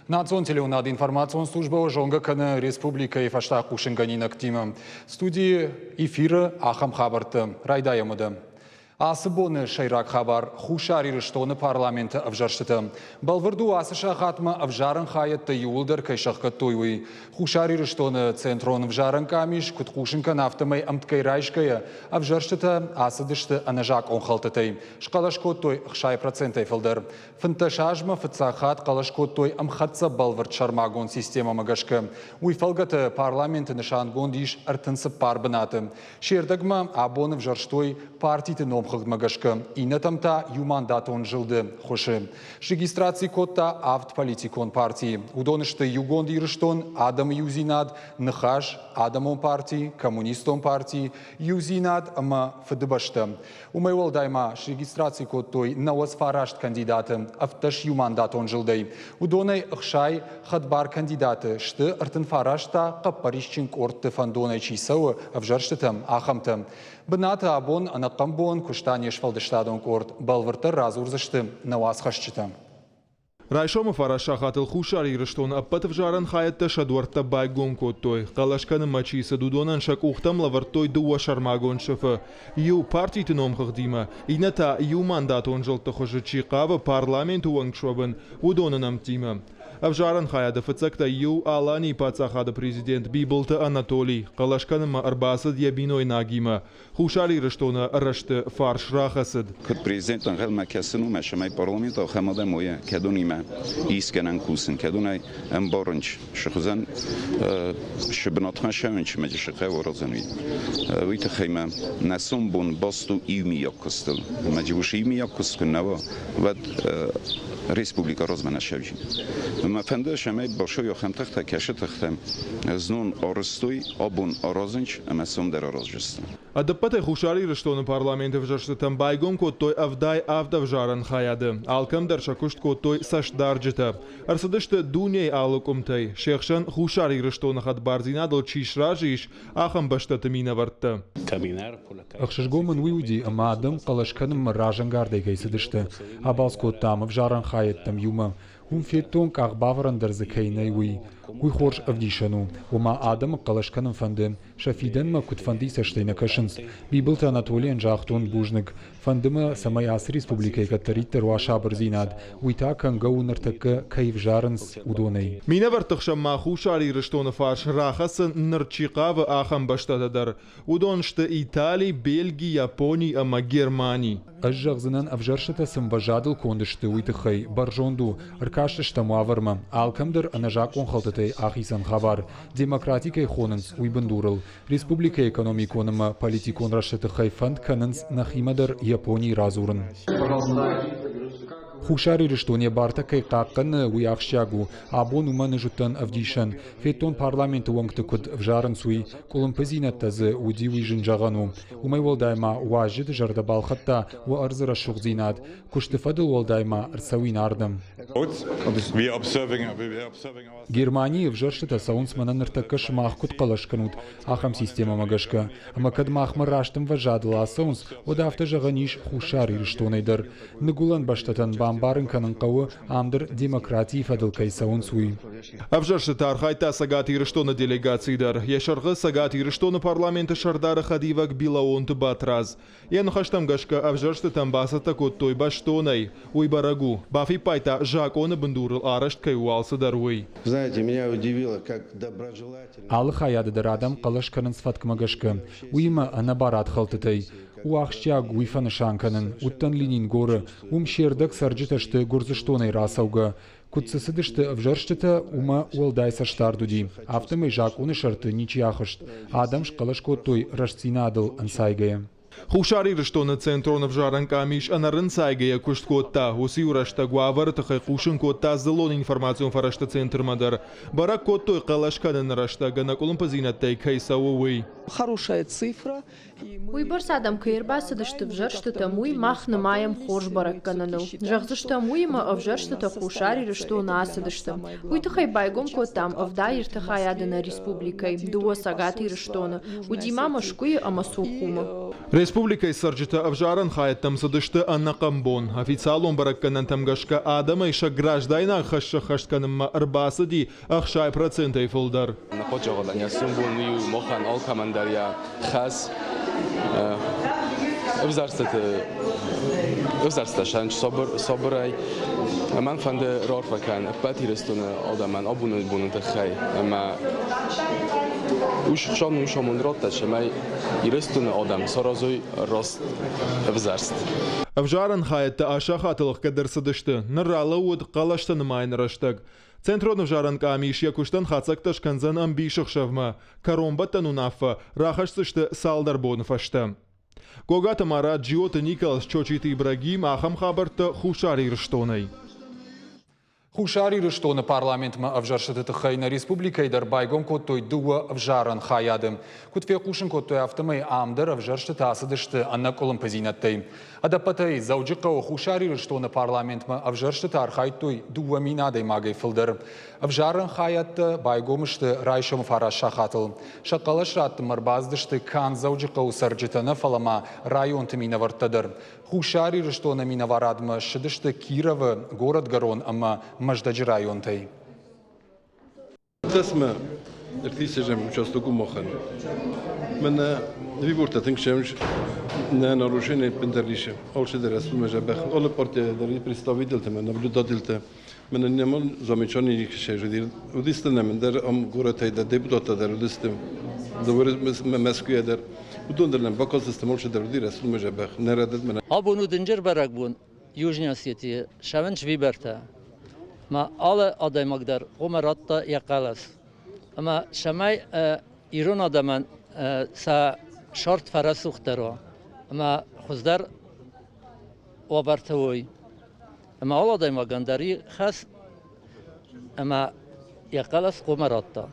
Национ телеуынады информацион службӕ зонгӕ кӕны республикӕйы фӕстаг хъусынгӕнинӕгтимӕ. Студийы эфиры ахӕм хабӕрттӕ райдайӕм уӕдӕ. Ацы боны сӕйраг хабар Хуссар Ирыстоны парламенты ӕвзӕрстытӕ. Бӕлвырд у, ацы сахатмӕ ӕвзарӕн хайӕдтӕ иууылдӕр кӕй сӕхгӕдтой, уый. Хуссар Ирыстоны центрон ӕвзарӕн къамис куыд хъусын кӕны, афтӕмӕй ӕмткӕй райсгӕйӕ ӕвзӕрстытӕ ацыдысты ӕнӕзакъон хӕлдтытӕй. Схъӕлӕс кодтой 60 процентӕй фылдӕр. 15 азмӕ фыццаг хатт хъӕлӕс кодтой ӕмхӕццӕ бӕлвырд сӕрмагонд системӕмӕ гӕсгӕ. Уый фӕлгӕты парламенты нысангонд ис 34 бынаты. Се рдӕгмӕ абон ӕвзӕрстой партиты номхыгъдмӕ гӕсгӕ, иннӕтӕм та иумандатон зылды хуысы. Срегистраци кодта авд политикон партийы. Уыдон сты Иугонд Ирыстон, Адӕмы иудзинад, Ныхас, Адӕмон парти, Коммунистон парти, Иудзинад ӕмӕ Фыдыбӕстӕ. Уымӕй уӕлдай ма срегистраци кодтой 99 кандидаты 17 иумандатон зылдӕй. Уыдонӕй 60 хӕдбар кандидаты сты 39 та хъӕппӕрисджын къордты фӕндонӕй чи цӕуы ӕвзӕрстытӕм, ахӕмтӕ. Бынаты абон ӕнӕхъӕн бон куыста не сфӕлдыстадон къорд, бӕлвырддӕр радзурдзысты нӕ уацхӕсджытӕ. Райсомы фараст сахатыл Хуссар Ирыстоны ӕппӕт ӕвзарӕн хайӕдтӕ сӕ дуӕрттӕ байгом кодтой. Хъӕлӕс кӕнынмӕ чи цыд, уыдонӕн сӕ къухтӕм лӕвӕрдтой дыууӕ сӕрмагонд сыфы. Иу партиты номхыгъдимӕ, иннӕ та иумандатон зылдты хуызы чи хъавы парламенты уӕнг суӕвын, уыдоны нӕмттимӕ. Ӕвзарӕн хайады фыццӕгтӕй иу Аланийы паддзахады президент Бибылты Анатолий хъӕлӕс кӕнынмӕ ӕрбацыд йӕ бинойнагимӕ. Хуссар Ирыстоны рӕзты фарс рахӕцыд. Куыд президент ӕнхъӕлмӕ кӕсын уымӕ, цӕмӕй парламент ахӕм адӕм уа, кӕдонимӕ искӕнӕн кусын, кӕдонӕй ӕмбарынч сыхуызӕн шы бынатмӕ сӕуын чымӕджы сыхъӕуы аразын уый. Уый тыххӕй мӕ нӕ сомбон баст у иумийаг куыстыл. Ӕмӕ уыцы иумийаг куыст куы нӕ уа, уӕд республикӕ размӕ нӕ сӕвджи. Мӕ фӕнды, цӕмӕй башой ахӕм тыхтӕ, кӕсы тыхтӕ, знон арызтой, абон аразынч ӕмӕ сом дӕр араздзысты. Ӕдӕппӕтӕй Хуссар Ирыстоны парламенты ӕвзӕрстытӕм байгом кодтой 77 ӕвзарӕн хайады. Алкӕм дӕр сӕ куыст кодтой цӕстдарджытӕ. Ӕрцыдысты дунейы алы къуымтӕй, се хсӕн Хуссар Ирыстоны хӕдбардзинадыл чи сразы ис, ахӕм бӕстӕты минӕвӕрттӕ. Ӕхсызгон мын уый уыди, ӕмӕ адӕм хъӕлӕс кӕнынмӕ разӕнгардӕй кӕй цыдысты. Абалц кодтам ӕвзарӕн хайӕдтӕм иумӕ. Уым федтон, къахбавӕрӕн дӕр дзы кӕй нӕй, уый. Уый хорз ӕвдисӕн у, ома адӕмы хъӕлӕс кӕнын фӕнды, сӕ фидӕнмӕ куыдфӕндыйы цӕстӕй нӕ кӕсынц. Бибылты Анатолийӕн загътон бузныг. Фӕнды мӕ, цӕмӕй ацы республикӕйы кӕддӕриддӕр уа сабырдзинад. Уый та кӕнгӕ у ныртӕккӕ кӕй ӕвзарынц, уыдонӕй. Минӕвӕртты хсӕн ма Хуссар Ирыстоны фарс рахӕцын ныр чи хъавы, ахӕм бӕстӕтӕ дӕр. Уыдон сты Итали, Бельги, Япони ӕмӕ Германи. Ӕз зӕгъдзынӕн, ӕвзӕрстытӕ цы мвӕзадыл конд сты, уый тыххӕй. Бӕрзонд у. Ӕркастыстӕм уавӕрмӕ. Алкӕм дӕр ӕнӕзакъон хӕлдтытӕй ахицӕн хабар. Демократи кӕй хонынц, уый бындурыл. Республикӕйы экономикон ӕмӕ политикон рӕзты тыххӕй фӕнд кӕнынц нӕхимӕ дӕр Японийы радзурын. Хуссар Ирыстон йӕ бартӕ кӕй хъахъхъӕны, уый ахсджиаг у. Абон уымӕн ӕз уыдтӕн ӕвдисӕн. Федтон парламенты уӕнгты куыд ӕвзарынц, уый. Къуылымпыдзинӕдтӕ дзы уыди, уый зын зӕгъӕн у. Уымӕй уӕлдай ма уазджыты зӕрдӕ балхӕдта уӕ ӕрдзы рӕсугъддзинад. Куысты фӕдыл уӕлдай ма ӕрцӕуин ардӕм. Германийы ӕвзӕрстытӕ цӕуынц мӕнӕ ныртӕккӕ сымах куыд хъӕлӕс кӕнут, ахӕм системӕмӕ гӕсгӕ. Ӕмӕ кӕд махмӕ раст ӕмвӕзадыл ацӕуынц, уӕд афтӕ зӕгъӕн ис Хуссар Ирыстонӕй дӕр. Ныгуылӕн бӕстӕтӕн бамбарын кӕнын хъӕуы, ам дӕр демократийы фӕдыл кӕй цӕуынц, уый. Ӕвзӕрстыты архайдта Цӕгат Ирыстоны делегаци дӕр. Йӕ сӕргъы Цӕгат Ирыстоны парламенты сӕрдары хӕдивӕг Билаонты Батрадз. Йӕ ныхӕстӕм гӕсгӕ ӕвзӕрстытӕм бацӕттӕ кодтой бӕстонӕй. Уый бӕрӕг у, бафиппайдта, закъоны бындурыл арӕзт кӕй у алцыдӕр, уый. Знаете, меня удивило, как доброжелательно. Алы хайады дӕр адӕм хъӕлӕс кӕнынц фӕткмӕ гӕсгӕ, уыимӕ ӕнӕбарад хӕлдтытӕй. У ахсджиаг уый фӕнысан кӕнын, уыдтӕн Ленингоры, уым се рдӕг цӕрджытӕ сты Гуырдзыстонӕй рацӕугӕ. Куыд цы цыдысты ӕвзӕрстытӕ, уымӕ уӕлдай цӕстдард уыди. Афтӕмӕй закъоны сӕрты ничи ахызт. Адӕм схъӕлӕс кодтой рӕстдзинадыл ӕнцайгӕйӕ. Хуссар Ирыстоны Центрон ӕвзарӕн къамис ӕнӕрынцайгӕйӕ куыст кодта. Уыцы-иу рӕстӕг уавӕры тыххӕй хъусын кодта дзыллон информацион фӕрӕзты центрмӕ дӕр. Бӕрӕг кодтой, хъӕлӕс кӕныны рӕстӕг ӕнӕкъуылымпыдзинӕдтӕй кӕй цӕуы, уый. Хорошая цифра. Уыйбӕрц адӕм кӕй ӕрбацыдысты ӕвзӕрстытӕм, уый мах нымайӕм хорз бӕрӕггӕнӕныл. Зӕгъдзыстӕм, уыимӕ ӕвзӕрстытӕ Хуссар Ирыстоны ацыдысты. Уый тыххӕй байгом кодтам 73 хайады нӕ республикӕйы, дыууӕ Цӕгат Ирыстоны, уыди ма Мӕскуыйы ӕмӕ Сухумы. Республикӕйы цӕрджытӕ ӕвзарӕн хайӕдтӕм цыдысты ӕнӕхъӕн бон. Официалон бӕрӕггӕнӕнтӕм гӕсгӕ адӕмӕй сӕ граждайнаг хӕс сӕххӕст кӕнынмӕ ӕрбацыди 60 процентӕй фылдӕр. Махӕн алкӕмӕн дӕр йӕ хӕс ӕвзӕрстытӕ сабырӕй. Мӕн фӕнды раарфӕ кӕнын ӕппӕт Ирыстоны адӕмӕн абоны боны тыххӕй ӕмӕ ус амонд радта, цӕмӕй Ирыстоны адӕм саразой раст ӕвзӕрст. Ӕвзарӕн хайӕдтӕ асахатыл ӕхгӕд ӕрцыдысты. Ныр ралӕууыд хъӕлӕстӕ нымайыны рӕстӕг. Центрон ӕвзарӕн къамис йӕ куыстӕн хатдзӕгтӕ скӕндзӕн ӕмбисӕхсӕвмӕ. Кӕронбӕттӕн уынаффӕ рахӕсдзысты цалдӕр боны фӕстӕ. Гогаты Марат, Джиоты Николас, Чочиты Ибрагим ахӕм хабӕрттӕ Хуссар Ирыстонӕй. Хуссар Ирыстоны парламентмӕ ӕвзӕрстыты тыххӕй нӕ республикӕйы дӕр байгом кодтой дыууӕ ӕвзарӕн хайады. Куыд фехъусын кодтой, афтӕмӕй ам дӕр ӕвзӕрстытӕ ацыдысты ӕнӕкъуылымпыдзинӕдтӕй. Ӕдӕппӕтӕй Дзӕуджыхъӕуы Хуссар Ирыстоны парламентмӕ ӕвзӕрстыты архайдтой 2000 адӕймагӕй фылдӕр. Ӕвзарӕн хайӕдтӕ байгом сты райсомы фараст сахатыл. Сӕ хъӕлӕс раттынмӕ ӕрбацыдысты канд Дзӕуджыхъӕуы цӕрджытӕ нӕ, фӕлӕ ма районты минӕвӕрттӕ дӕр. Хуссар Ирыстоны минӕварадмӕ ссыдысты Кировы, Горӕтгӕрон ӕмӕ Мӕздӕджы районтӕй. Тасмӕ ӕртиссӕзӕм участок у махӕн. Мӕнӕ выбортӕ тынг сӕмс нӕ нарушение ӕппындӕр ницы. Алцыдӕр рӕстмӕ дзӕбӕх. Алы партийӕ дӕр представительтӕ ӕмӕ наблюдательтӕ. Мӕнӕ нӕмон замечание никӕй уыдысты нӕм ӕндӕр ам горӕтӕй дӕр депутаттӕ дӕр уыдысты. Мӕскуыйӕ дӕр. Уыдон дӕр нӕм бакастысты, алцыдӕр уыди рӕстмӕ дзӕбӕх. Нӕ рӕдыд мӕнӕ. Абон у дынджыр бӕрӕгбон Южный Осетийы сӕвынч вибертӕ. Ма алы адӕймаг дӕр хъуамӕ радта йӕ хъӕлӕс. Ӕмӕ цӕмӕй ирон адӕмӕн сӕ сӕрд фӕрӕсугъддӕр уа ӕмӕ хуыздӕр уавӕрты уой. Ӕмӕ алы адӕймагӕн дӕр и хӕс ӕмӕ йӕ хъӕлӕс хъуамӕ радта.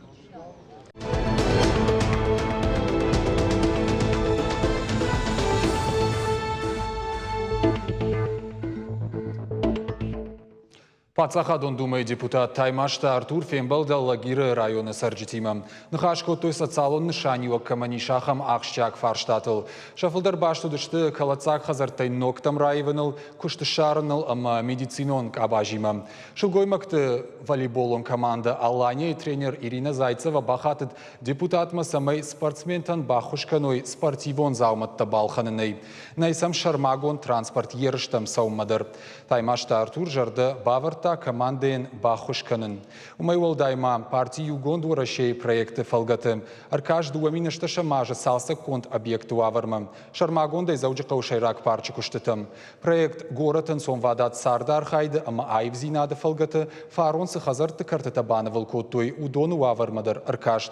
Паддзахадон Думӕйы депутат Таймазты Артур фембӕлд Алагиры районы цӕрджытимӕ. Ныхас кодтой социалон нысаниуӕг кӕмӕн ис, ахӕм ахсджиаг фарстатыл. Сӕ фылдӕр баст уыдысты кӕлӕддзаг хӕдзӕрттӕй ногтӕм раивыныл, куыст ссарыныл ӕмӕ медицинон къабазимӕ. Сылгоймӕгты волейболон командӕ «Алания»-йы тренер Ирина Зайцева бахатыд депутатмӕ, цӕмӕй спортсментӕн баххуыс кӕной спортивон дзаумӕттӕ балхӕнынӕй. Нӕй сӕм сӕрмагонд транспорт ерыстӕм цӕуынмӕ дӕр. Таймазты Артур зӕрдӕ бавӕрдта командӕйӕн баххуыс кӕнын. Уымӕй уӕлдай ма парти Иугонд Уӕрӕсейы проекты фӕлгӕты ӕркаст 2008 азы цалцӕггонд объекты уавӕрмӕ, сӕрмагондӕй Дзӕуджыхъӕуы сӕйраг парчы куыстытӕм. Проект «Город ӕнцонвадат царды архайды ӕмӕ аивдзинады фӕлгӕты фарон цы хӕдзӕртты кӕртытӕ банывыл кодтой, уыдоны уавӕрмӕ дӕр ӕркаст.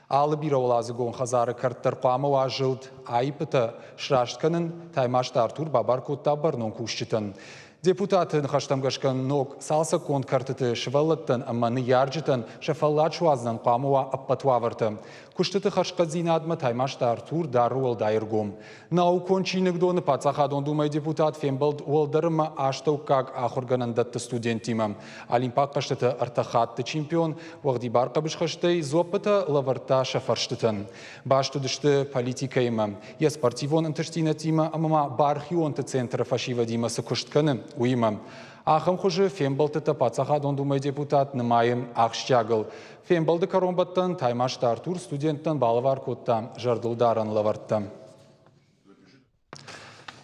Алы бирӕуӕладзыгон хӕдзары кӕрт дӕр хъуамӕ уа зылд, аиппытӕ сраст кӕнын Таймазты Артур бабар кодта бӕрнон кусджытӕн. Депутаты ныхӕстӕм гӕсгӕ ног цалцӕггонд кӕртыты сывӕллӕттӕн ӕмӕ ныййарджытӕн сӕ фӕллад суадзынӕн хъуамӕ уа ӕппӕт уавӕртӕ. Куыстыты хӕрзхъӕддзинадмӕ Таймазты Артур дары уӕлдай ӕргом. Наукон чиныгдоны Паддзахадон Думӕйы депутат фембӕлд уӕлдӕр ӕмӕ астӕуккаг ахуыргӕнӕндӕтты студенттимӕ. Олимпаг хъӕзтыты ӕртӕ хатты чемпион уӕгъдибар хъӕбысхӕстӕй дзуӕппытӕ лӕвӕрдта сӕ фӕрстытӕн. Баст уыдысты политикӕимӕ, йӕ спортивон ӕнтыстдзинӕдтимӕ ӕмӕ ма бархионты центры фӕсивӕдимӕ цы куыст кӕны, уыимӕ. Ахӕм хуызы фембӕлдтытӕ Паддзахадон Думӕйы депутат нымайы ахсджиагыл. Фембӕлды кӕронбӕттӕн Таймазты Артур студенттӕн балӕвар кодта зӕрдылдарӕн лӕвӕрттӕ.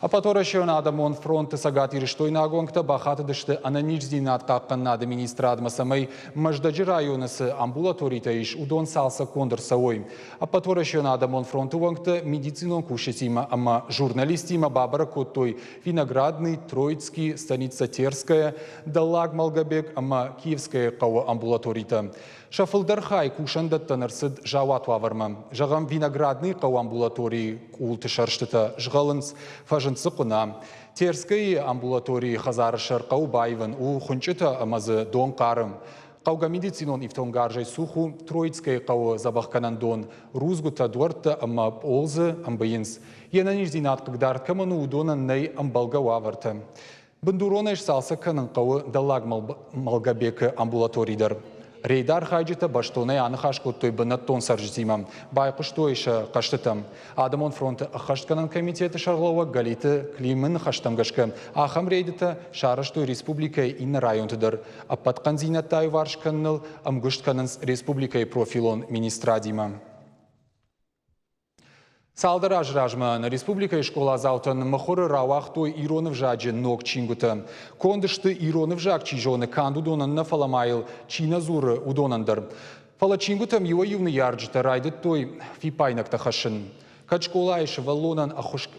Ӕппӕтуӕрӕсеон адӕмон фронты цӕгатирыстойнаг уӕнгтӕ бахатыдысты ӕнӕниздзинад хъахъхъӕнынады министрадмӕ, цӕмӕй Мӕздӕджы районы цы амбулаторитӕ ис, уыдон цалцӕггонд ӕрцӕуой. Ӕппӕтуӕрӕсеон адӕмон фронты уӕнгтӕ медицинон кусджытимӕ ӕмӕ журналисттимӕ бабӕрӕг кодтой Виноградный, Троицкий, станица Терская, Дӕллаг Малгобек ӕмӕ Киевская хъӕуы амбулаторитӕ. Сӕ фылдӕр хай кусӕндӕттӕн ӕрцыд заууат уавӕрмӕ. Зӕгъӕм, Виноградный хъӕуы амбулаторийы къулты сӕрстытӕ згъӕлынц, фӕзынд дзы хъуына. Терскӕйы амбулаторийы хӕдзары сӕр хъӕуы баивын, у хуынчъытӕ ӕмӕ дзы дон хъары. Хъӕугӕ медицинон ифтонггарзӕй цух у Троицкӕйы хъӕуы дзӕбӕхгӕнӕн дон, рудзгуытӕ, дуӕрттӕ ӕмӕ пъол дзы ӕмбыйынц. Йе нӕниздзинад хъыгдард кӕмӕн у, уыдонӕн нӕй ӕмбӕлгӕ уавӕртӕ. Бындуронӕй сцалцӕг кӕнын хъӕуы Дӕллаг Малгобекы амбулатори дӕр. Рейды архайджытӕ бӕстонӕй аныхас кодтой бынӕттон цӕрджытимӕ, байхъуыстой сӕ хъӕстытӕм. Адӕмон фронты ӕххӕстгӕнӕн комитеты сӕргълӕууӕг Галиты Климы ныхӕстӕм гӕсгӕ, ахӕм рейдытӕ сарӕзтой республикӕйы иннӕ районты дӕр. Ӕппӕт хъӕндзинӕдтӕ аиуварс кӕныныл ӕмгуыст кӕнынц республикӕйы профилон министрадимӕ. Цалдӕр азы размӕ нӕ республикӕйы скъоладзаутӕн мыхуыры рауагътой ирон ӕвзаджы ног чингуытӕ. Конд сты ирон ӕвзаг чи зоны, канд уыдонӕн нӕ, фӕлӕ ма йыл чи нӕ дзуры, уыдонӕн дӕр. Фӕлӕ чингуытӕм иуӕй-иу ныййарджытӕ райдыдтой фиппаинӕгтӕ хӕссын. Кӕд скъолайы сывӕллонӕн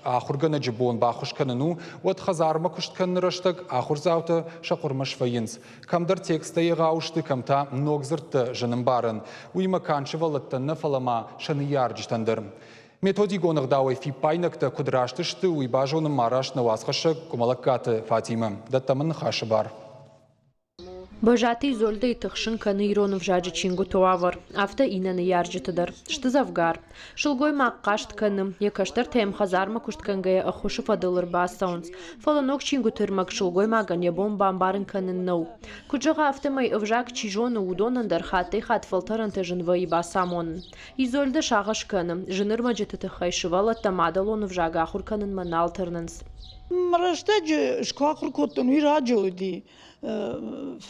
ахуыргӕнӕджы бон баххуыс кӕнын у, уӕд хӕдзармӕ куыст кӕныны рӕстӕг ахуырдзаутӕ сӕ хъуырмӕ свӕййынц. Кӕмдӕр тексттӕ егъау сты, кӕм та ног дзырдтӕ зын ӕмбарӕн. Уыимӕ канд сывӕллӕттӕн нӕ, фӕлӕ ма сӕ ныййарджытӕн дӕр. Методикон ӕгъдауӕй фиппаинӕгтӕ куыд раст сты, уый базонынмӕ арӕзт нӕ уацхӕссӕг Къуымӕлӕгкаты Фатимӕ. Дӕттӕм ын ныхасы бар. Бӕзаты Изольдӕйы тыхсын кӕны ирон ӕвзаджы чингуыты уавӕр, афтӕ иннӕ ныййарджыты дӕр. Сты дзӕвгар. Сылгоймаг хъаст кӕны, йӕ кӕстӕртӕ йӕм хӕдзармӕ куыстгӕнгӕйӕ ӕххуысы фӕдыл ӕрбацӕуынц, фӕлӕ ног чингуыты ӕрмӕг сылгоймагӕн йӕ бон бамбарын кӕнын нӕу. Куыд зӕгъы, афтӕмӕй ӕвзаг чи зоны, уыдонӕн дӕр хаттӕй-хатт фӕлтӕрӕнтӕ зын вӕййы бацамонын. Изольдӕ сагъӕс кӕны, зын ӕрмӕджыты тыххӕй сывӕллӕттӕ мадӕлон ӕвзаг ахуыр кӕнынмӕ нал тырнынц. Рӕстӕджы куы ахуыр кодтон, уый раджы уыди.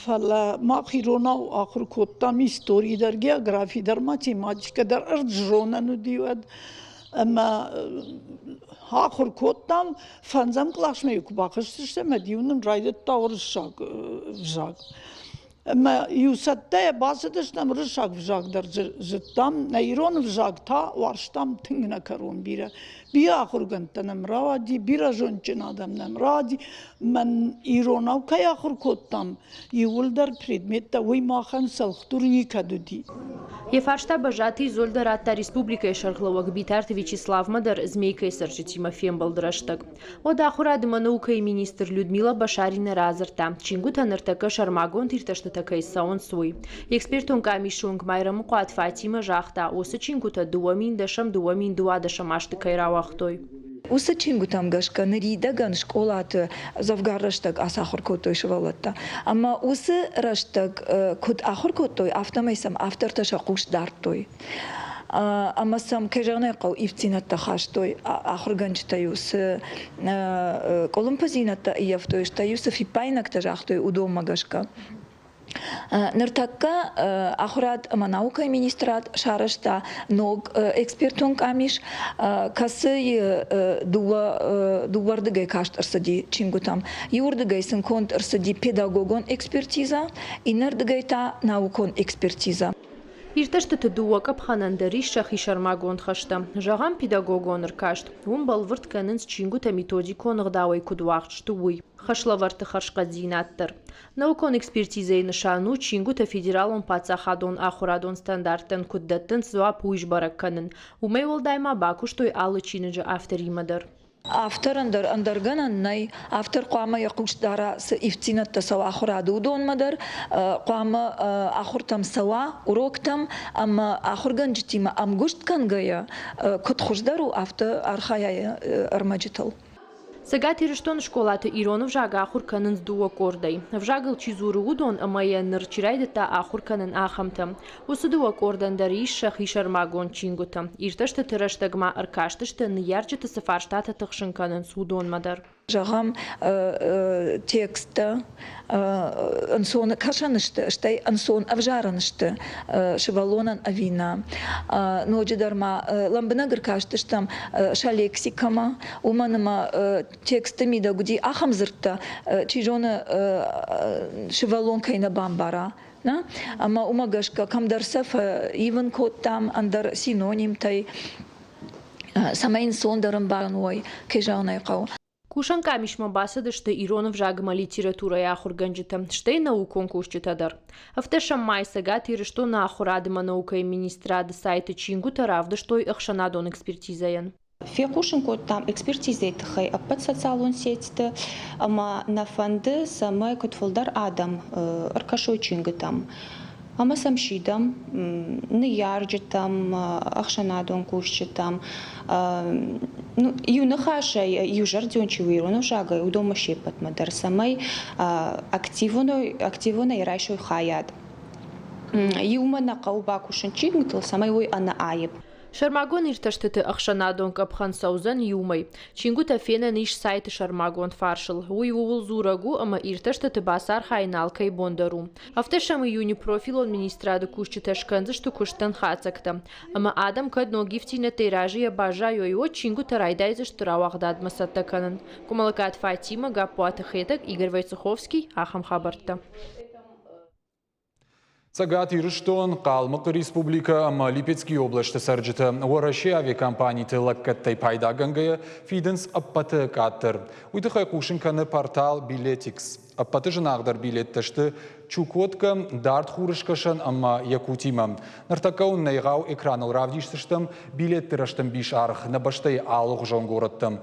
Фӕлӕ мах иронау ахуыр кодтам истори дӕр, географи дӕр, математикӕ дӕр, ӕрдззонӕн уыди уӕд. Ӕмӕ ахуыр кодтам, фӕндзӕм къласмӕ-иу куы бахызтыстӕм, ӕмӕ-иу нын райдыдта уырыссаг ӕвзаг. Ӕмӕ иу цӕттӕйӕ бацыдыстӕм, уырыссаг ӕвзаг дӕр зыдтам, нӕ ирон ӕвзаг та уарзтам тынг нӕ кӕрон бирӕ. Бирӕ ахуыргӕндтӕ нӕм рауади, бирӕ зондджын адӕм нӕм рауади. Мӕн иронау кӕй ахуыр кодтам, иууылдӕр предметтӕ уый махӕн цӕлхдур никӕд уыди. Йӕ фарста Бӕззаты Изольдӕ радта республикӕйы сӕргълӕууӕг Битарты Вячеславмӕ дӕр Змейкӕйы цӕрджытимӕ фембӕлды рӕстӕг. Уӕд ахуырад ӕмӕ наукӕйы министр Людмила Башарина радзырдта, чингуытӕ ныртӕккӕ сӕрмагонд иртӕстытӕ кӕй цӕуынц, уый. Экспертон къамисы уӕнг Майрӕмыхъуат Фатимӕ загъта, уыцы чингуытӕ 2010-ӕм 2012 азты кӕй рауагътой. Уыцы чингуытӕм гӕсгӕ ныридӕгӕн скъолаты дзӕвгар рӕстӕг ацахуыр кодтой сывӕллӕттӕ. Ӕмӕ уыцы рӕстӕг куыд ахуыр кодтой, афтӕмӕй сӕм автортӕ сӕ хъус дардтой. Ӕмӕ сӕм, кӕй зӕгъын ӕй хъӕуы, ивддзинӕдтӕ хастой. Ахуыргӕнджытӕ-иу цы къуылымпыдзинӕдтӕ ӕййӕфтой, стӕй-иу цы фиппаинӕгтӕ загътой, уыдонмӕ гӕсгӕ. Ныртӕккӕ Ахуырад ӕмӕ наукӕйы министрад сарӕзта ног экспертон къамис, кӕцыйы дыууӕрдыгӕй каст ӕрцыди чингуытӕм. Иуырдыгӕй сын конд ӕрцыди педагогон экспертизӕ, иннӕрдыгӕй та наукон экспертизӕ. Иртӕстыты дыууӕ къӕпхӕнӕн дӕр ис сӕхи сӕрмагонд хӕстӕ. Зӕгъӕм, педагогон ӕркаст. Уым бӕлвырд кӕнынц чингуытӕ методикон ӕгъдауӕй куыд уагъд сты, уый. Хӕслӕвӕрдты хӕрзхъӕддзинад дӕр. Наукон экспертизӕйы нысан у чингуытӕ федералон паддзахадон ахуырадон стандарттӕн куыд дӕттынц дзуапп, уый сбӕрӕг кӕнын. Уымӕй уӕлдай ма бакуыстой алы чиныджы авторимӕ дӕр. Авторӕн дӕр ӕндӕр гӕнӕн нӕй. Автор хъуамӕ йӕ хъус дара, цы ивддзинӕдтӕ цӕуы ахуырады, уыдонмӕ дӕр, хъуамӕ ахуыртӕм цӕуа, уроктӕм ӕмӕ ахуыргӕнджытимӕ ӕмгуыст кӕнгӕйӕ, куыд хуыздӕр у, афтӕ архайа ӕрмӕджытыл. Цӕгат Ирыстоны скъолаты ирон ӕвзаг ахуыр кӕнынц дыууӕ къордӕй. Ӕвзагыл чи дзуры, уыдон ӕмӕ йӕ ныр чи райдыдта ахуыр кӕнын, ахӕмтӕ. Уыцы дыууӕ къордӕн дӕр ис сӕхи сӕрмагонд чингуытӕ. Иртӕстыты рӕстӕг ма ӕркастысты, ныййарджыты цы фарстатӕ тыхсын кӕнынц, уыдонмӕ дӕр. Зӕгъӕм, тексттӕ ӕнцон кӕсӕн сты, стӕй ӕнцон ӕвзарӕн сты сывӕллонӕн ӕви нӕ. Ноджыдӕр ма лӕмбынӕг ӕркастыстӕм сӕ лексикӕмӕ, уымӕн ӕмӕ тексты мидӕг уыди ахӕм дзырдтӕ, чи зоны, сывӕллон кӕй нӕ бамбара. Нӕ? Ӕмӕ уымӕ гӕсгӕ кӕмдӕр сӕ фӕивын кодтам ӕндӕр синонимтӕй, цӕмӕй ӕнцондӕр ӕмбарӕн уой, кӕй зӕгъын ӕй хъӕуы. Кусӕн къамисмӕ бацыдысты ирон ӕвзаг ӕмӕ литературӕйы ахуыргӕнджытӕ, стӕй наукон кусджытӕ дӕр. Ӕвдӕсӕм май Цӕгат Ирыстоны ахуырад ӕмӕ наукӕйы министрады сайты чингуытӕ равдыстой ӕхсӕнадон экспертизӕйӕн. Фехъусын кодтам экспертизӕйы тыххӕй ӕппӕт социалон сетьты ӕмӕ нӕ фӕнды, цӕмӕй куыд фылдӕр адӕм ӕркӕсой чингуытӕм. Ӕмӕ сӕм сидӕм ныййарджытӕм, ӕхсӕнадон кусджытӕм. Иу ныхасӕй, иузӕрдион чи у ирон ӕвзагӕй, уыдонмӕ се ппӕтмӕ дӕр, цӕмӕй активонӕй райсой хайад. Иумӕ нӕ хъӕуы бакусын чингуытыл, цӕмӕй уой ӕнӕаипп. Сӕрмагонд иртӕстыты ӕхсӕнадон къӕпхӕн цӕудзӕн иумӕ. Чингуытӕ фенӕн ис сайты сӕрмагонд фарсыл. Уый ууыл дзурӕг у, ӕмӕ иртӕстыты бацархайын алкӕй бон дӕр у. Афтӕ сӕм июны профилон министрады кусджытӕ скӕндзысты куыстӕн хатдзӕгтӕ. Ӕмӕ адӕм кӕд ног ивддзинӕдтӕй разыйӕ баззайой, уӕд чингуытӕ райдайдзысты рауагъдадмӕ цӕттӕ кӕнын. Къуымӕллӕгаты Фатимӕ, Гаппуаты Хетӕг, Игорь Войцеховский, ахӕм хабӕрттӕ. Цӕгат Ирыстон, Хъалмыхъы республикӕ ӕмӕ Липецкий областы цӕрджытӕ Уӕрӕсейы авиакомпаниты лӕггӕдтӕй пайдагӕнгӕйӕ фидынц ӕппӕты къаддӕр. Уый тыххӕй хъусын кӕны портал Билетикс. Ӕппӕты зынаргъдӕр билеттӕ сты Чукоткӕ, Дард Хурыскӕсӕн ӕмӕ Якутимӕ. Ныртӕккӕ уын нӕ егъау экраныл равдисдзыстӕм билетты рӕстӕмбис аргъ нӕ бӕстӕйы алыгъуызон горӕттӕм.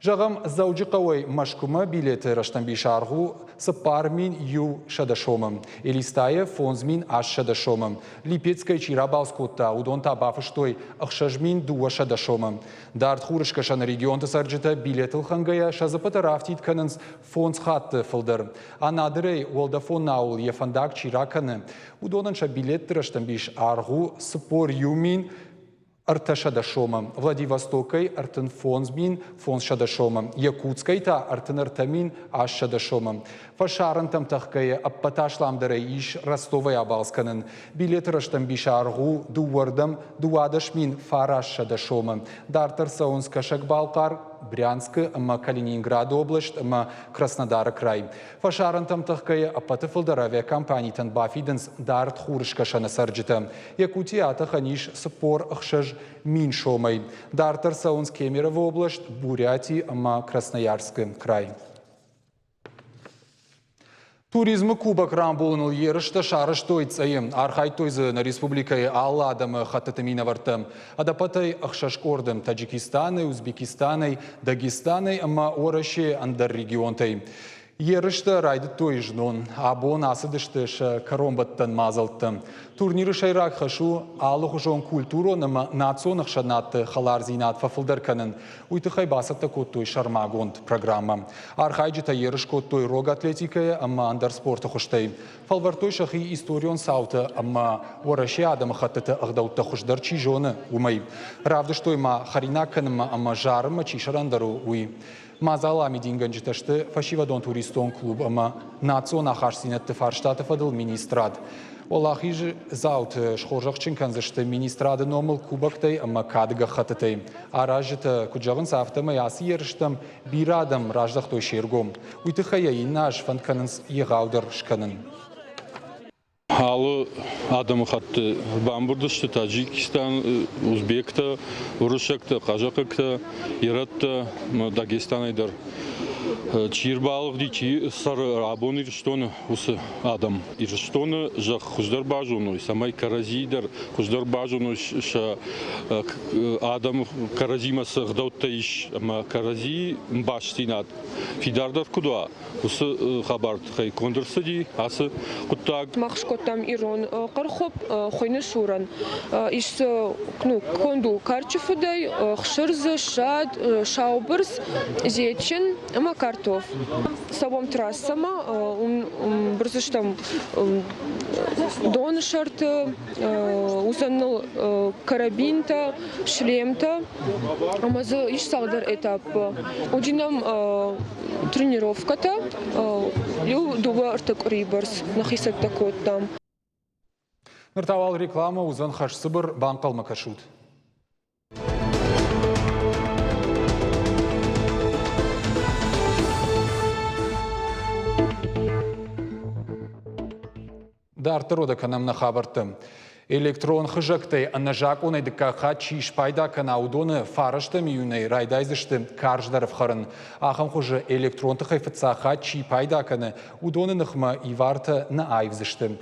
Зӕгъӕм, Дзӕуджыхъӕуӕй Мӕскуымӕ билеты рӕстӕмбис аргъ у 4100 сомы, Элистайы 5800 сомы. Липецкӕй чи рабалц кодта, уыдон та бафыстой 6200 сомы. Дард Хурыскӕсӕны регионты цӕрджытӕ билетыл хӕнгӕйӕ сӕ дзыппытӕ рафтид кӕнынц фондз хатты фылдӕр. Анадырӕй уӕлдӕфон науыл йӕ фӕндаг чи ракӕны, уыдонӕн сӕ билетты рӕстӕмбис аргъ у 41 300 сомы, Владивостокӕй 35 500 сомы, Якутскӕй та 33 800 сомы. Фӕсарӕнтӕм тӕхгӕйӕ ӕппӕт асламдӕрӕй ис Ростовӕй абалц кӕнын. Билеты рӕстӕмбис аргъ у дыууӕрдӕм 12 900 сомы. Дарддӕр цӕуынц Кӕсӕг-Балхъар, Брянскы ӕмӕ Калининграды облӕст ӕмӕ Краснодары край. Фӕсарӕнтӕм тӕхгӕйӕ ӕппӕты фылдӕр авиакомпанитӕн бафидынц дард хурыскӕсӕны цӕрджытӕ. Якутийы атӕхӕн ис 46 мин сомӕй. Дарддӕр цӕуынц Кемерово област, Буряти ӕмӕ Красноярскы край. Туризмы кубок рамбулыныл ерыстӕ сарӕзтой Цъӕйы. Архайдтой дзы нӕ республикӕйы алы адӕмы хӕттыты минӕвӕрттӕ. Ӕдӕппӕтӕй ӕхсӕз къорды Таджикистанӕй, Узбекистанӕй, Дагестанӕй ӕмӕ Уӕрӕсейы ӕндӕр регионтӕй. Ерыстӕ райдыдтой знон. Абон ацыдысты сӕ кӕронбӕттӕн мадзӕлттӕ. Турниры сӕйраг хӕс у алыхуызон культурон ӕмӕ национ ӕхсӕнадты хӕлардзинад фӕфылдӕр кӕнын. Уый тыххӕй бацӕттӕ кодтой сӕрмагонд программӕ. Архайджытӕ ерыс кодтой рог атлетикӕйӕ ӕмӕ ӕндӕр спорты хуызтӕй. Фӕлвӕрдтой сӕхи историон цаутӕ ӕмӕ Уӕрӕсейы адӕмыхӕттыты ӕгъдӕуттӕ хуыздӕр чи зоны, уымӕй. Равдыстой ма хӕринаг кӕнынмӕ ӕмӕ зарынмӕ чи сӕрӕндӕр у, уый. Мадзалы амидингӕнджытӕ сты фӕсивӕдон туристон клуб ӕмӕ национ ахастдзинӕдты фарстаты фӕдыл министрад. Уӕлахиздзауты схорзӕхджын кӕндзысты министрады номыл кубоктӕй ӕмӕ кады гӕххӕттытӕй. Аразджытӕ куыд зӕгъынц, афтӕмӕй ацы ерыстӕм бирӕ адӕм раздӕхтой се ргом. Уый тыххӕй йӕ иннӕ аз фӕнд кӕнынц егъаудӕр скӕнын. Алы адӕмыхатты бамбырд сты Таджикистан, узбектӕ, уырыссӕгтӕ, хъазахъӕгтӕ, ирӕттӕ, Дагестанӕй дӕр. Чи рбалыгъди, чи цӕры абон Ирыстоны, уыцы адӕм. Ирыстоны зӕхх хуыздӕр базоной, цӕмӕй кӕрӕдзийы дӕр хуыздӕр базоной сӕ адӕм кӕрӕдзимӕ цы ӕгъдӕуттӕ ис ӕмӕ кӕрӕдзийы бастдзинад фидардӕр куыд уа, уыцы хабар тыххӕй конд ӕрцыди ацы хъуыддаг. Мах скодтам ирон хъырхуып хуыйны сурӕн. Ис дзы ну, конд у карчы фыдӕй, хсыр дзы, ссад, саубырс, зечин ӕмӕ картоф. Цӕуӕм трассӕмӕ, уым бырдзыстӕм доны сӕрты, уыдзӕн ныл карабинтӕ, шлемтӕ ӕмӕ дзы ис цалдӕр этапы. Уыди нӕм тренировкӕтӕ, иу дыууӕ-ӕртӕ къуырийы бӕрц нӕхи цӕттӕ кодтам. Ныр та уал рекламӕ уыдзӕн хӕсцыбыр, банхъӕлмӕ кӕсут. Дарддӕр уӕдӕ кӕнӕм нӕ хабӕрттӕ. Электрон хызӕгтӕй ӕнӕзакъонӕй дыккаг хатт чи спайда кӕна, уыдоны фарӕстӕм июнӕй райдайдзысты карздӕр ӕфхӕрын. Ахӕм хуызы электрон тыхӕй фыццаг хатт чи пайда кӕны, уыдоны ныхмӕ ивартӕ нӕ аивдзысты.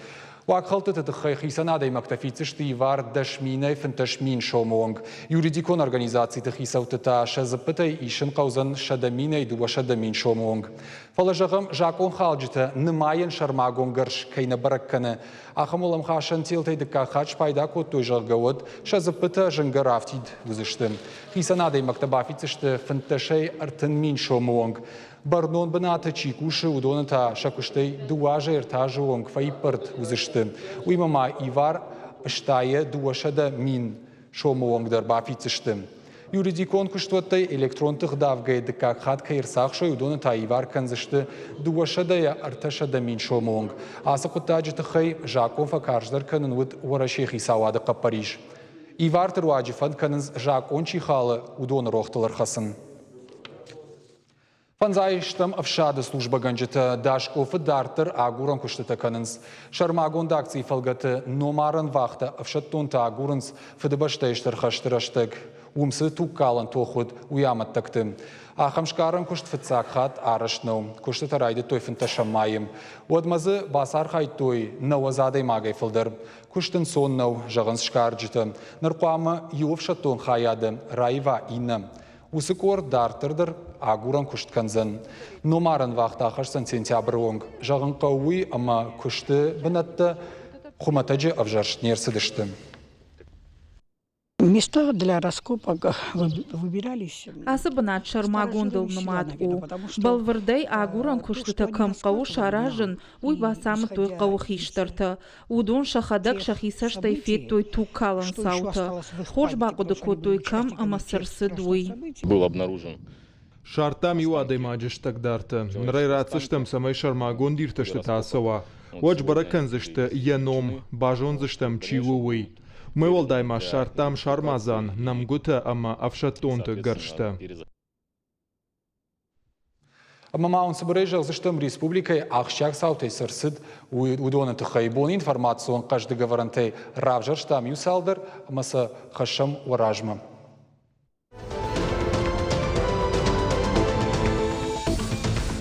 Уагхӕлдтыты тыххӕй хицӕн адӕймӕгтӕ фиддзысты ивар 10 000-ӕй 15 000 сомы онг. Юридикон организациты хицӕутты та сӕ дзыппытӕй исын хъӕудзӕн 100 минӕй 200 мин сомы онг. Фӕлӕ, зӕгъӕм, закъонхалджытӕ нымайӕн сӕрмагонд гӕрз кӕй нӕ бӕрӕг кӕны, ахӕм уӕлӕмхасӕн телтӕй дыккаг хатт спайда кодтой, зӕгъгӕ, уӕд сӕ дзыппытӕ зынгӕ рафтид уыдзысты. Хицӕн адӕймӕгтӕ бафиддзысты фынддӕсӕй 30 000 сомы онг. Бӕрнон бынаты чи кусы, уыдоны та сӕ куыстӕй дыууӕ азӕй ӕртӕ азы онг фӕиппӕрд уыдзысты. Уыимӕ ма ивар стайӕ 200 000 сомы онг дӕр бафиддзысты. Юридикон куыстуӕттӕй электрон тыхдавгӕйы дыккаг хатт кӕй ӕрцахсой, уыдоны та ивар кӕндзысты 200 300 000 сомы онг. Ацы хъуыддаджы тыххӕй закъон фӕкарздӕр кӕнын уыд Уӕрӕсейы хицауады хъӕппӕрис. Иварты руаджы фӕнд кӕнынц закъон чи халы, уыдоны рохтыл ӕрхӕцын. Фӕндзай стӕм ӕфсады службӕгӕнджытӕ Дашкъофы дарддӕр агурӕн куыстытӕ кӕнынц. Сӕрмагонд акцийы фӕлгӕты номарӕн вахтӕ ӕфсӕддонтӕ агурынц Фыдыбӕстӕйы Стыр хӕсты рӕстӕг. Уым цы тугкалӕн тох уыд, уый амӕттӕгты. Ахӕм сгарӕн куыст фыццаг хатт арӕзт нӕу. Куыстытӕ райдыдтой фынддӕсӕм майы. Уӕдмӕ дзы бацархайдтой 90 адӕймагӕй фылдӕр. Куыст ӕнцон нӕу, зӕгъынц сгарджытӕ. Ныр хъуамӕ иу ӕфсӕддон хайады раива иннӕ. Уыцы къорд дарддӕр дӕр агурӕн куыст кӕндзӕн. Номарӕн вахтӕ ахӕсдзӕн сентябры онг. Зӕгъын хъӕуы уый, ӕмӕ куысты бынӕттӕ хуымӕтӕджы ӕвзӕрст не рцыдысты. Места для раскопок выбирались. Ацы бынат сӕрмагондыл нымад у. Бӕлвырдӕй агурӕн куыстытӕ кӕм хъӕуы саразын, уый бацамыдтой хъӕуы хистӕртӕ. Уыдон сӕхӕдӕг сӕхи цӕстӕй федтой тугкалӕн цаутӕ, хорз бахъуыды кодтой, кӕм ӕмӕ цы рцыд, уый. Был обнаружен. Ссардтам иу адӕймаджы стӕгдартӕ. Ныр ӕй ратдзыстӕм, цӕмӕй сӕрмагонд иртӕстытӕ ацӕуа. Уӕд сбӕрӕг кӕндзысты йӕ ном, базондзыстӕм, чи у, уый. Уымӕй уӕлдай ма ссардтам сармадзан, нӕмгуытӕ ӕмӕ ӕфсӕддонты гӕрзтӕ. Ӕмӕ ма уын цыбырӕй зӕгъдзыстӕм, республикӕйы ахсджиаг цаутӕй цы рцыд, уыдоны тыххӕй. Боны информацион хъӕздыг ӕвӕрӕнтӕй равзӕрстам иу цалдӕр ӕмӕ сӕ хӕссӕм уӕ размӕ.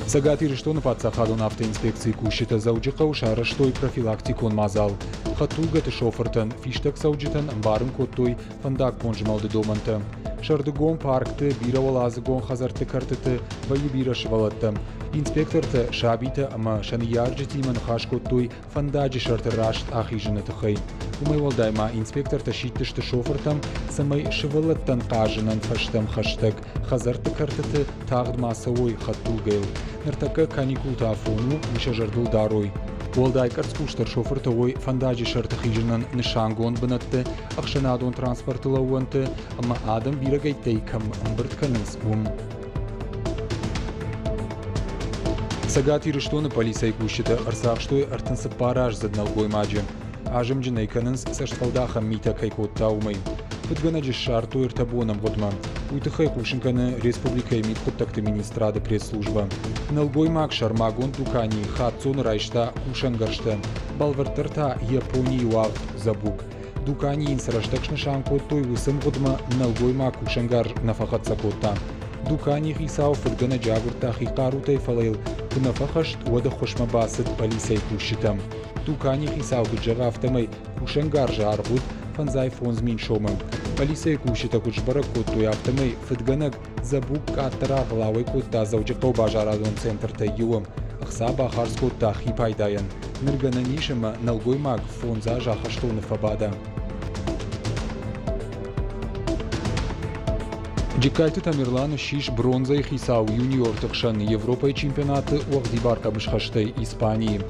Цӕгат Ирыстоны паддзахадон автоинспекцийы кусджытӕ Дзӕуджыхъӕуы сарӕзтой профилактикон мадзал. Хӕдтулгӕты шофыртӕн, фистӕгцӕуджытӕн ӕмбарын кодтой фӕндаггон змӕлды домӕнтӕ. Сӕрдыгон паркты, бирӕуӕладзыгон хӕдзӕртты кӕртыты вӕййы бирӕ сывӕллӕттӕ. Инспектортӕ сабитӕ ӕмӕ сӕ ныййарджытимӕ ныхас кодтой фӕндаджы сӕрты раст ахизыны тыххӕй. Уымӕй уӕлдай ма инспектортӕ сидтысты шофыртӕм, цӕмӕй сывӕллӕттӕн хъазынӕн фӕзтӕм хӕстӕг хӕдзӕртты кӕртыты тагъд ма цӕуой хӕдтулгӕйыл. Ныртӕккӕ каникулты афон у, уый сӕ зӕрдыл дарой. Уӕлдай къӕрцхъусдӕр шофыртӕ уой фӕндаджы сӕрты хизынӕн нысангонд бынӕтты, ӕхсӕнадон транспорты лӕууӕнты ӕмӕ адӕм бирӕгӕйттӕй кӕм ӕмбырд кӕнынц, уым. Цӕгат Ирыстоны полицӕйы кусджытӕ ӕрцахстой 34-аздзыд нӕлгоймаджы. Азымджын ӕй кӕнынц, цӕстфӕлдахӕн митӕ кӕй кодта, уымӕй. Фыдгӕнӕджы ссардтой ӕртӕ боны ӕмгъуыдмӕ. Уый тыххӕй хъусын кӕны республикӕйы мидхъуыддӕгты министрады пресс-службӕ. Нӕлгоймаг сӕрмагонд дуканийы хаццоны райста кусӕнгӕрзтӕ, бӕлвырддӕр та Японийы уагъд дзӕбуг. Дуканийы йын цы рӕстӕг снысан кодтой, уыцы мгъуыдмӕ нӕлгоймаг кусӕнгарз нӕ фӕхӕццӕ кодта. Дуканийы хицау фыдгӕнӕджы агуырдта хи хъарутӕй, фӕлӕ йыл куы нӕ фӕхӕст, уӕд ӕххуысмӕ бацыд полицӕйы кусджытӕм. Дуканийы хицау куыд зӕгъы, афтӕмӕй кусӕнгарзы аргъ уыд 55 000 сомы. Полицӕйы кусджытӕ куыд сбӕрӕг кодтой, афтӕмӕй фыдгӕнӕг Дзӕбуг къаддӕр аргъыл ауӕй кодта Дзӕуджыхъӕуы базарадон центртӕй иуы. Ӕхца бахардз кодта хи пайдайӕн. Ныр гӕнӕн ис ӕмӕ нӕлгоймаг фондз азы ахӕстоны фӕбада. Джыккайты Тамерлан ссис бронзӕйы хицау юниорты хсӕн Европӕйы чемпионаты уӕгъдибар хъӕбысхӕстӕй Испанийы.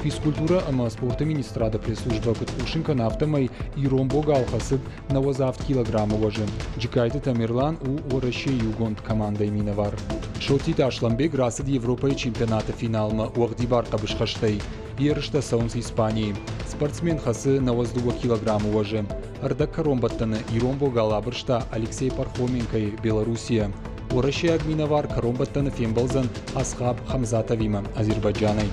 Физкультурӕ ӕмӕ спорты министрады пресс-службӕ куыд хъусын кӕны, афтӕмӕй ирон богал хӕцыд 97 килограммы уӕзы. Джыккайты Тамерлан у Уӕрӕсейы иугонд командӕйы минӕвар. Соттиты Асланбег рацыд Европӕйы чемпионаты финалмӕ уӕгъдибар хъӕбысхӕстӕй. Ерыстӕ цӕуынц Испанийы. Спортсмен хӕцы 92 килограммы уӕзы. Ӕрдӕгкӕронбӕттӕны ирон богал абырста Алексей Пархоменкойы Белоруссийӕ. Уӕрӕсейаг минӕвар кӕронбӕттӕны фембӕлдзӕн Асхаб Хамзатовимӕ Азербайджанӕй.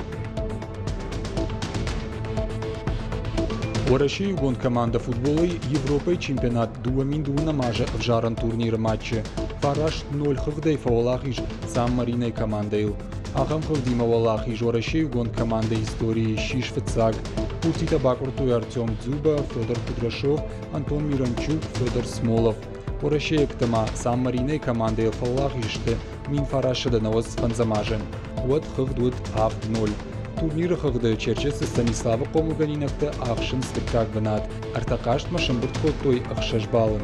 Уӕрӕсейы иугонд командӕ футболӕй Европӕйы чемпионат 2002 азы ӕвзарӕн турниры матчы 9-0 хыгъдӕй фӕуӕлахиз Сан-Маринойы командӕйыл. Ахӕм хыгъдимӕ уӕлахиз Уӕрӕсейы иугонд командӕйы историйы ссис фыццаг. Пуртитӕ бакъуырдтой Артем Дзюба, Федор Кудряшов, Антон Миранчук, Федор Смолов. Уӕрӕсейӕгтӕ ма Сан-Маринойы командӕйыл фӕуӕлахиз сты 1995 азы. Уӕд хыгъд уыд 7-0. Турниры хыгъды Черчесты Станиславы хъомылгӕнинӕгтӕ ахсынц дыккаг бынат. Ӕртӕ хъазтмӕ сӕмбырд кодтой ӕхсӕз баллы.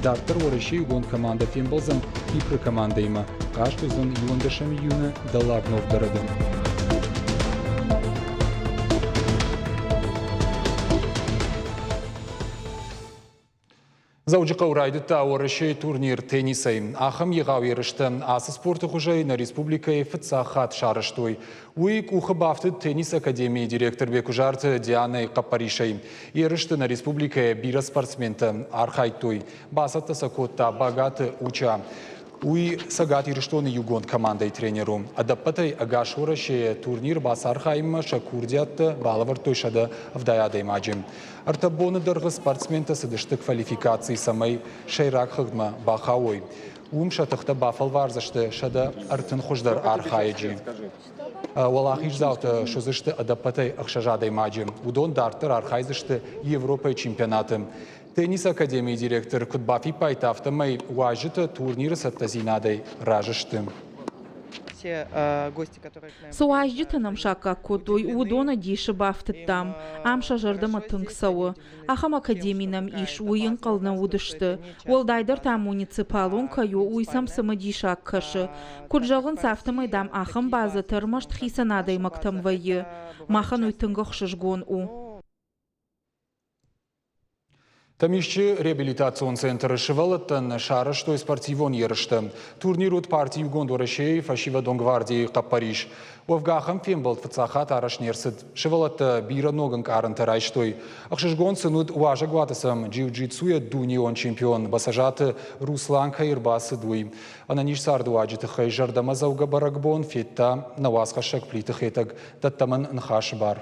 Дарддӕр Уӕрӕсейы иугонд командӕ фембӕлдзӕн Кипры командӕимӕ. Хъазт уыдзӕн иуӕндӕсӕм июны Дӕллаг Новгороды. Дзӕуджыхъӕуы райдыдта Уӕрӕсейы турнир теннисӕй. Ахӕм егъау ерыстӕ ацы спорты хуызӕй нӕ республикӕйы фыццаг хатт сарӕзтой. Уый къухы бафтыд теннисы академийы директор Бекуызарты Дианӕйы хъӕппӕрисӕй. Ерысты нӕ республикӕйы бирӕ спортсментӕ архайдтой. Бацӕттӕ сӕ кодта Багаты Уча. Уый Цӕгат Ирыстоны иугонд командӕйы тренер у. Ӕдӕппӕтӕй ӕгас Уӕрӕсейы турнир бацархайынмӕ сӕ курдиӕттӕ балӕвӕрдтой 170 адӕймаджы. Ӕртӕ боны дӕргъы спортсментӕ цыдысты квалификаци, цӕмӕй сӕйраг хыгъдмӕ бахауой. Уым сӕ тыхтӕ бафӕлвардзысты 130 хуыздӕр архайӕджы. Уӕлахиздзаутӕ суыдзысты ӕдӕппӕтӕй ӕхсӕз адӕймаджы. Уыдон дарддӕр архайдзысты Европӕйы чемпионаты. Теннисы академийы директор куыд бафиппайдта, афтӕмӕй уазджытӕ турниры цӕттӕдзинадӕй разы сты. Цы уазджытӕ нӕм саккаг кодтой, уыдоны дисы бафтыдтам. Ам сӕ зӕрдӕмӕ тынг цӕуы. Ахӕм академи нӕм ис, уый ӕнхъӕл нӕ уыдысты. Уӕлдайдӕр та муниципалон кӕй у, уый сӕм цымыдисаг кӕсы. Куыд зӕгъынц, афтӕмӕй, дам, ахӕм базӕтӕ ӕрмӕст хицӕн адӕймӕгтӕм вӕййы. Махӕн уый тынг ӕхсызгон у. Тӕмисчы реабилитацион центры сывӕллӕттӕн сарӕзтой спортивон ерыстӕ. Турнир уыд парти Иугонд Уӕрӕсейы фӕсивӕдон гвардийы хъӕппӕрис. Уӕвгӕ ахӕм фембӕлд фыццаг хатт арӕзт не рцыд. Сывӕллӕттӕ бирӕ ног ӕнкъарӕнтӕ райстой. Ӕхсызгон сын уыд, уазӕгуаты сӕм джиу-джитсуйӕ дунеон чемпион Бӕцӕзаты Руслан кӕй ӕрбацыд, уый. Ӕнӕниз цардыуаджы тыххӕй зӕрдӕмӕдзӕугӕ бӕрӕгбон федта нӕ уацхӕссӕг Плиты Хетӕг. Дӕттӕм ын ныхасы бар.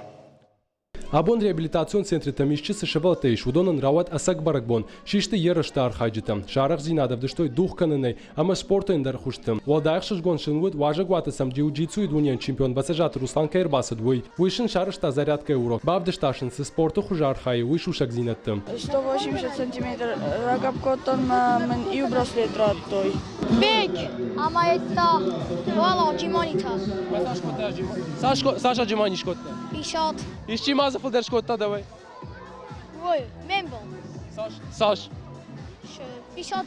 Абон реабилитацион центры Тӕмисчы цы сывӕллӕттӕ ис, уыдонӕн рауад ӕцӕг бӕрӕгбон, систы ерысты архайджытӕ. Сӕ арӕхдзинад ӕвдыстой дугъ кӕнынӕй ӕмӕ спорты ӕндӕр хуызты. Уӕлдай ӕхсызгон сын уыд, уазӕгуаты сӕм джиу-джитсуйы дунейон чемпион Бӕцӕзаты Руслан кӕй ӕрбацыд, уый. Уый сын сарӕзта зарядкӕйы урок, бавдыста сын, цы спорты хуызы архайы, уый сусӕгдзинӕдты. 180 сантиметр рагӕпп кодтон ӕмӕ мын иу браслет радтой. Бег амайдта уӕлӕ Джиманитӕ. Цас Джимани скодта? 50. Исчи ма дзы фылдӕр скодта дӕуӕй? Ой, ме мбал. Цас? 52.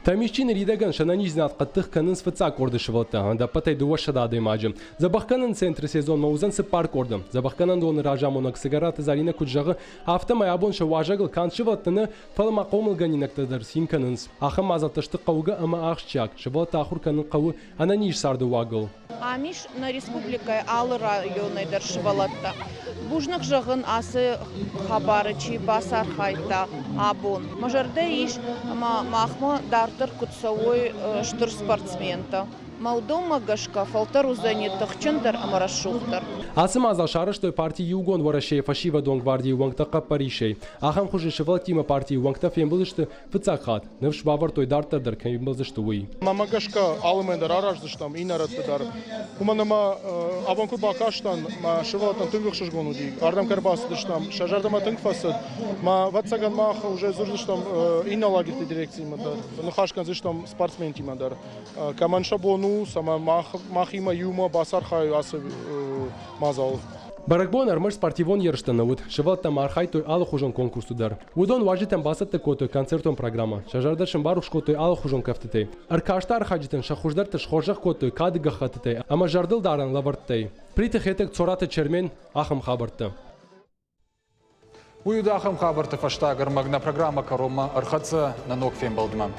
Тӕмисчи ныридӕгӕн сӕнӕниздзинад хъӕддых кӕнынц фыццаг къорды сывӕллӕттӕ, ӕдӕппӕтӕй 200 адӕймаджы. Дзӕбӕхгӕнӕн центры сезонмӕ уыдзӕн цыппар къорды. Дзӕбӕхгӕнӕндоны разамонӕг Цыгӕраты Заринӕ куыд зӕгъы, афтӕмӕй абон сӕ уазӕгыл канд сывӕллӕттӕ нӕ, фӕлӕ ма хъомылгӕнинӕгтӕ дӕр цин кӕнынц. Ахӕм мадзӕлттӕ сты хъӕугӕ ӕмӕ ахсджиаг. Сывӕллӕтты ахуыр кӕнын хъӕуы ӕнӕниз царды уагыл. Ам ис нӕ республикӕйы алы районӕй дӕр сывӕллӕттӕ. Бузныг зӕгъын ацы хабары чи бацархайдта абон. Мӕ зӕрдӕ ис, ӕмӕ махмӕ дарддӕр куыд цӕуой стыр спортсментӕ. Мӕ уыдонмӕ гӕсгӕ фӕлтӕр уыдзӕни тыхджындӕр ӕмӕ рӕсугъддӕр. Ацы мадзал сарӕзтой парти Иугонд Уӕрӕсейы фӕсивӕдон гвардийы уӕнгтӕ хъӕппӕрисӕй. Ахӕм хуызы сывӕллӕттимӕ партийы уӕнгтӕ фембӕлдысты фыццаг хатт. Ныфс бавӕрдтой дарддӕр дӕр кӕй ӕмбӕлдзысты, уый. Мӕнмӕ гӕсгӕ алымӕн дӕр араздзыстӕм, иннӕ рӕтты дӕр. Уымӕн ӕмӕ абон куы бакастӕн, мӕ сывӕллӕттӕн тынг ӕхсызгон уыди. Ардӕм кӕй ӕрбацыдыстӕм, сӕ зӕрдӕмӕ тынг фӕцыд. Мӕ ӕвӕццӕгӕн мах уже дзурдзыстӕм иннӕ лагерьты дирекциимӕ дӕр, ныхас кӕндзыстӕм спортсментимӕ дӕр. Кӕмӕн сӕ бон у, цӕмӕ махимӕ иумӕ бацархайой ацы мадзалы. Бӕрӕгбон ӕрмӕст спортивон ерыстӕ нӕ уыд, сывӕллӕттӕ ма архайдтой алыхуызон конкурсты дӕр. Уыдон уазджытӕн бацӕттӕ кодтой концертон программӕ, сӕ зӕрдӕ сын барухс кодтой алыхуызон кӕфтытӕй. Ӕркасты архайджытӕн сӕ хуыздӕрты схорзӕх кодтой кады гӕххӕттытӕй ӕмӕ зӕрдылдарӕн лӕвӕрттӕй. Плиты Хетӕг, Цораты Чермен, ахӕм хабӕрттӕ. Уый уыд ахӕм хабӕртты фӕстаг ӕрмӕг нӕ программӕ кӕронмӕ ӕрхӕццӕ нӕ ног фембӕлдмӕ.